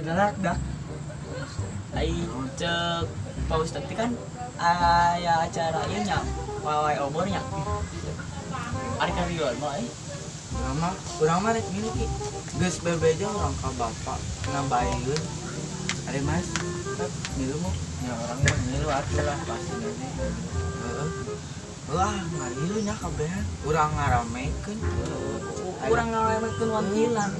Dak dak. Ai cek Pak Ustad kan aya acara ieu nya pawai obor nya. Ari karieur mah euy. Urang mah rek milu ki. Geus bebeja urang ka bapak ngabaeun. Ari Mas, milu mah. Ya orang mah ngilu atuh lah pasti nanti. Heeh. Wah, ngalilu nya kabehan. Urang ngaramekeun. Urang ngaramekeun wantilan.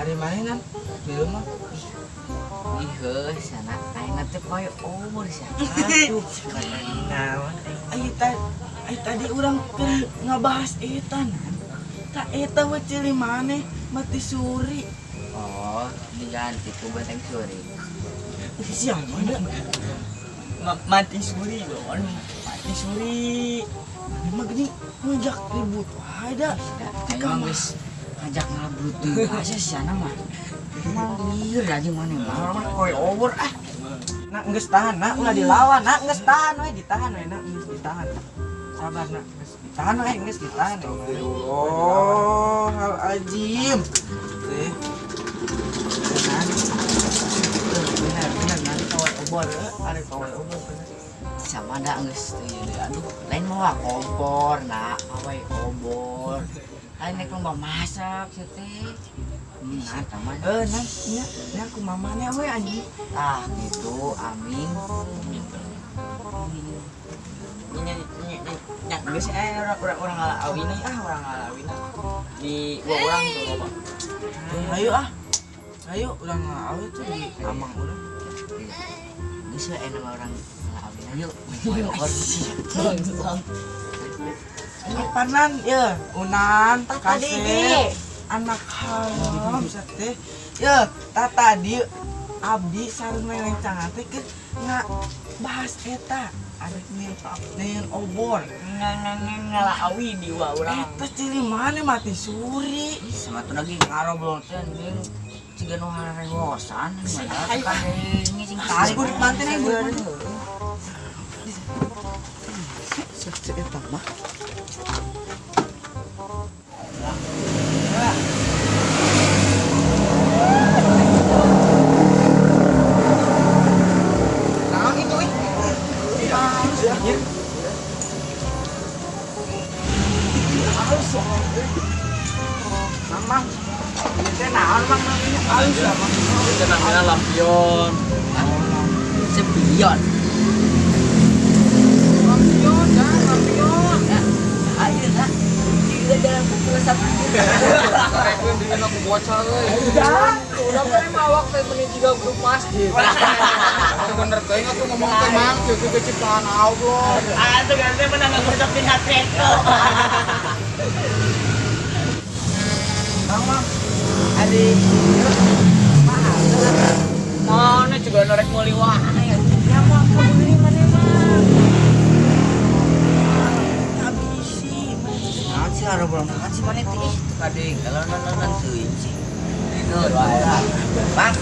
Ari maneh kan milu mah. Ih, heuh sana aing teh poe obor sia. Aduh, naon. Ai tadi urang keur ngabahas eta. Tak eta we cili maneh mati suri. Oh, diganti ku benteng suri. Siapa da? Mati suri, bon. Mati suri. Maneh mah geuning ngajak ribut wae da. Emang geus ngajak ngabut deui asa siana mah. Emang lieur aja maneh mah urang mah poe obor ah. Nak geus tahan, nak ulah dilawan, nak geus tahan we, ditahan we, nak geus ditahan. Sabar nak, geus ditahan we, geus ditahan. Astagfirullah, hal azim. Teh. Benar, benar, nanti pawai obor, ada pawai obor benar. Sama da geus teu ieu aduh, lain mawa kompor, nak pawai obor. Lain nek lomba masak sia teh. Nah, taman. Nah, nya, nya aku mamanya we anjing. Ah, gitu, amin. Nya nya nya geus urang urang ngalaawina ah, urang ngalaawina. Di gua urang tuh loba. Ayo ah. Ayo urang ngalawi tuh di amang urang. Geus we enak urang ngalaawina yuk. Poe obor. Apanan ya? Unan, Tadi kasep, anak haram teh. Ya, tadi abdi sareng rerencangan teh keur ngabahas eta. Arek nyeun obor. Ngalaawi di gua urang. Eta ciri mana mati suri. Ih, sama tuh lagi ngarobrol teh anjing. Siga nu harewosan. Ayo, ah. Sing tarik. Burit manten eh, burit manten. Sakit eta mah. Naon itu ih? Halus ya. Halus ya. Mamang, ini teh naon mang namanya halus ya mang. Itu namanya lampion. Sepion. Lampion, dah lampion. Ayo lah. Tidak dalam kepuasan. Karekeun diri aku bocah euy. Udah kan mawak teh meni jiga grup masjid. Itu bener teh atuh ngomong teh mang kieu ge ciptaan Allah. Ah, tuh ganti menang ngagosok di hati. Mang mang, ada Mana juga norek meuli wae. ya mau kebeli mana mang? Habisi. Naon sih ngarobrol naon sih maneh teh ih teu kadeng kalau nonton teuing sih. Itu Bang.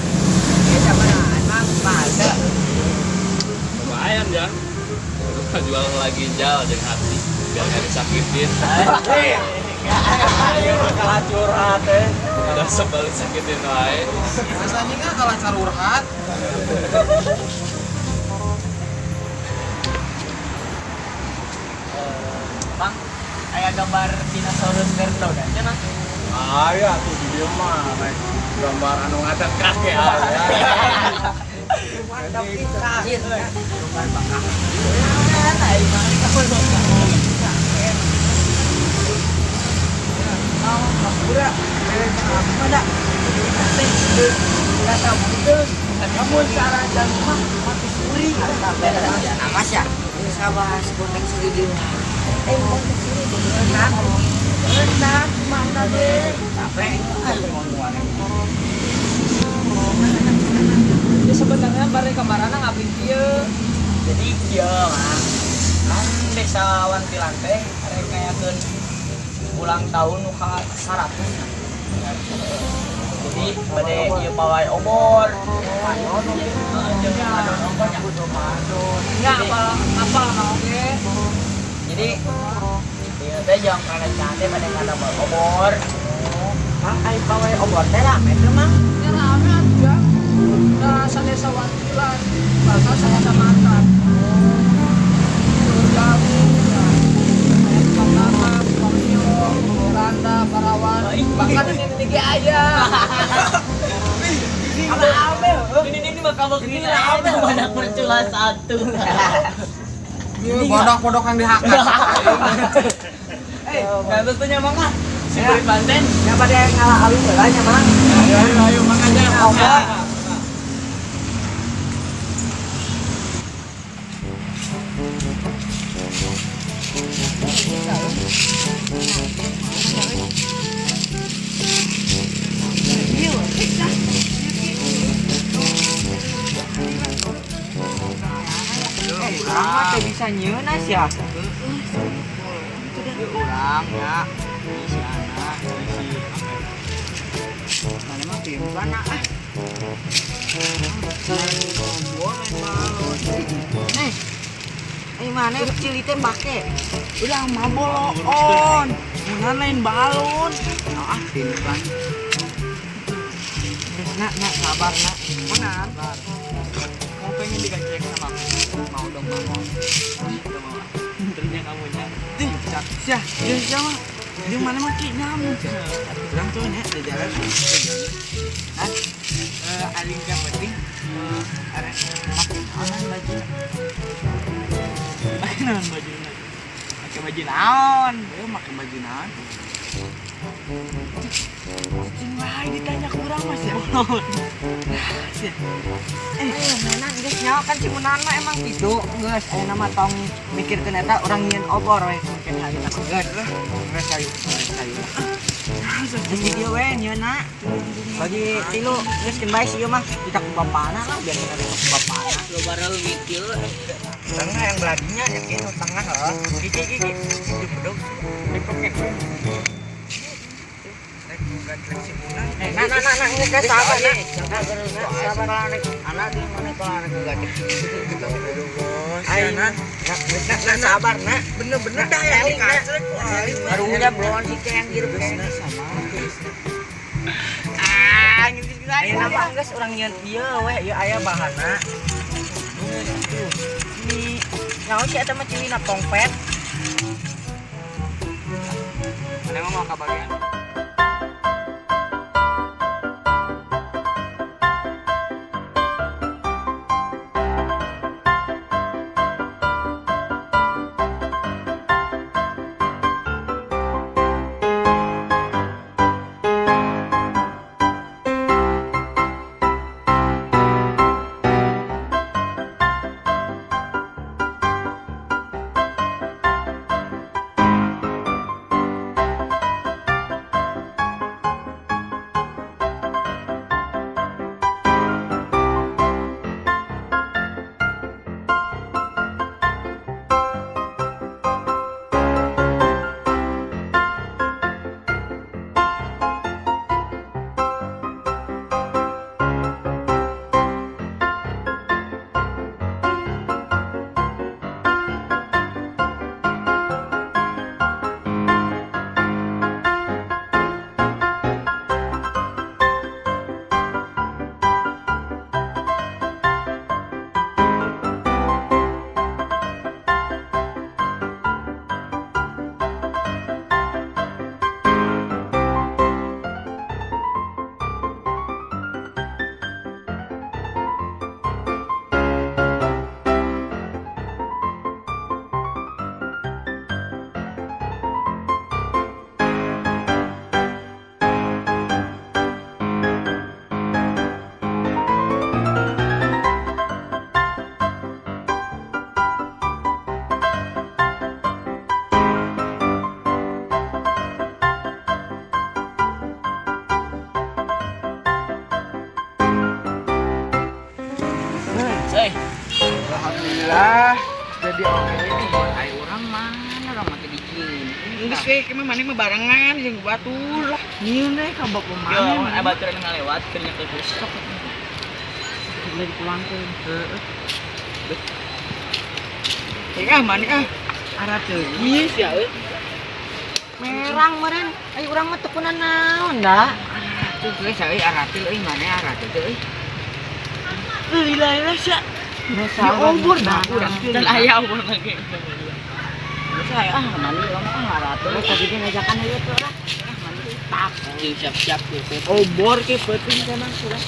Ieu sabarahaan Mang? Mahal teu? Lumayan ya. Jual lagi ginjal jeung hati biar nggak disakitin. Ayo kalah curhat teh. Ada sebel disakitin wae. Rasanya nggak kalah curhat. Bang, aya gambar dinosaurus Garnodon cenah. Ah ya tuh di dia mah naik gambar anu ngadat kakek aya. Mantap kita. Anjir. Gambar bakal. Tai mah kamu Mau kapura, rerencangan abdi mah da. Teh kata putus. Kamu cara jalan mah mati suri. Awas ya. Geus ngabahas bonteng suri di Eh, mati suri enak. Enak, mana deh. Capek. Ya sebenarnya bare kamarana ngabring kieu. Jadi kieu mah. Kan desa Wantilan teh rek ngayakeun ulang tahun nu ka 100. Jadi bade ieu pawai obor. Heeh, jeung adon obor nya. Nya apa apa mah oge. Jadi ieu teh jang rencana teh bade ngadamel obor. Mang ai pawai obor teh rame teh mang. Nya rame atuh ya. Nah, sadesa Wantilan, bahkan sakecamatan. Jauh, ya. Pertama, Pamio, Miranda, Parawan, bahkan ini ge aya. Ini bakal begini lah, badak bercula satu. Bodok-bodok yang dihakan. Eh, kan tentunya mang ah. Si kulit banten. Ya pada ngalah awi heula nya mang. Ayo ayo ayo mang aja. Obor. Eh, urang mah teu bisa nyieun ya. Ieu urang ya. Si anak, si mana mah pimplan ah. Nih. Eh mana cili teh make? Udah mah bolon. Mun lain balon. Ah, pimplan. Nak, nak sabar nak. Menan. Mau pengen digacek sama aku? Mau dong, mau. Udah mau. Ternyata kamu nya. Sia, dia siapa? Dia mana mah ki nyamuk. Urang tuh nya di jalan. Hah? Eh, aling yang penting arek make naon baju. Pakai naon baju? Pakai baju naon? Eh, make baju naon? Cing lain ditanya kurang mas ya. Eh, menan geus nyawa kan si Munan mah emang gitu. Geus ayeuna mah tong mikirkeun eta urang nyieun obor we mungkin harita mah geus. Geus ayu, geus ayu. Geus di dieu we nyieunna. Bagi tilu geus keun bae si ieu mah kita ku bapana lah biar kita besok ku bapana. Lo barel mikir. Tengah yang beladinya ya kitu tengah heuh. Gigi gigi. Itu bedog. Eh, nah, nah, nah, nah, geus sabar nah. Sabar. Anak di mana kalau anak gacek. Ayo, nah, nah, nah, sabar nah. Bener-bener dah yang dikacrek ku aing. Baru udah belum sih kayak yang hirup kayaknya sama. Ah, ayo nama geus urang nyieun ieu we, ieu aya bahanna. Tuh. Ini naon sih eta mah cilina tongpet. Mana mau kabagian? Alhamdulillah jadi oke ini. Ayo orang mana orang mati di sini. Geus we kemah maneh mah barengan jeung batur lah. Nyieun we ka bapak Yo, mana. baturan ngalewat keur nyekel besok. Udah dipulangkeun. Heeh. Eh ah maneh ah. Arah Geus ya euy. Merang meureun. Ayo urang mah teu kuna naon da. Tuh geus euy aratil euy maneh aratil teh euy. Lila sia. Di obor nah Dan ayah obor lagi. Saya ah mandi lama ah ratu. Tadi dia ngajakan ayo tuh lah. Ah mandi tak. Siap-siap gitu. Obor ke penting kan sudah.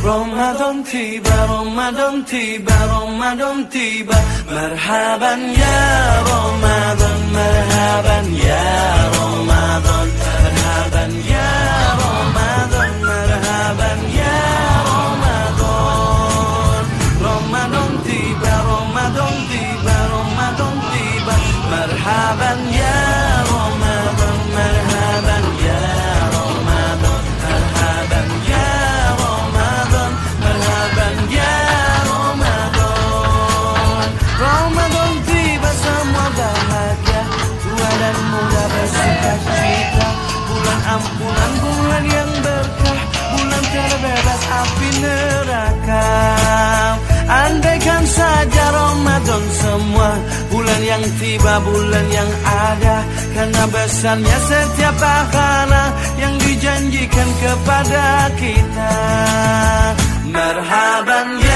Ramadan tiba, Ramadan tiba, Ramadan tiba. Marhaban ya Ramadan, marhaban ya Ramadan, marhaban ya Ramadan, marhaban ya Ramadan. Ramadan tiba, Ramadan tiba, Ramadan tiba. Marhaban ya Ramadan, marhaban ya Ramadan, marhaban ya Ramadan, marhaban ya Ramadan. Ramadan tiba semua bahagia, tua dan muda bersuka cita. Bulan ampunan, bulan yang berkah, bulan terbebas api neraka. Andaikan saja Ramadan semua bulan yang tiba, bulan yang ada, karena besarnya setiap pahala yang dijanjikan kepada kita. Marhaban ya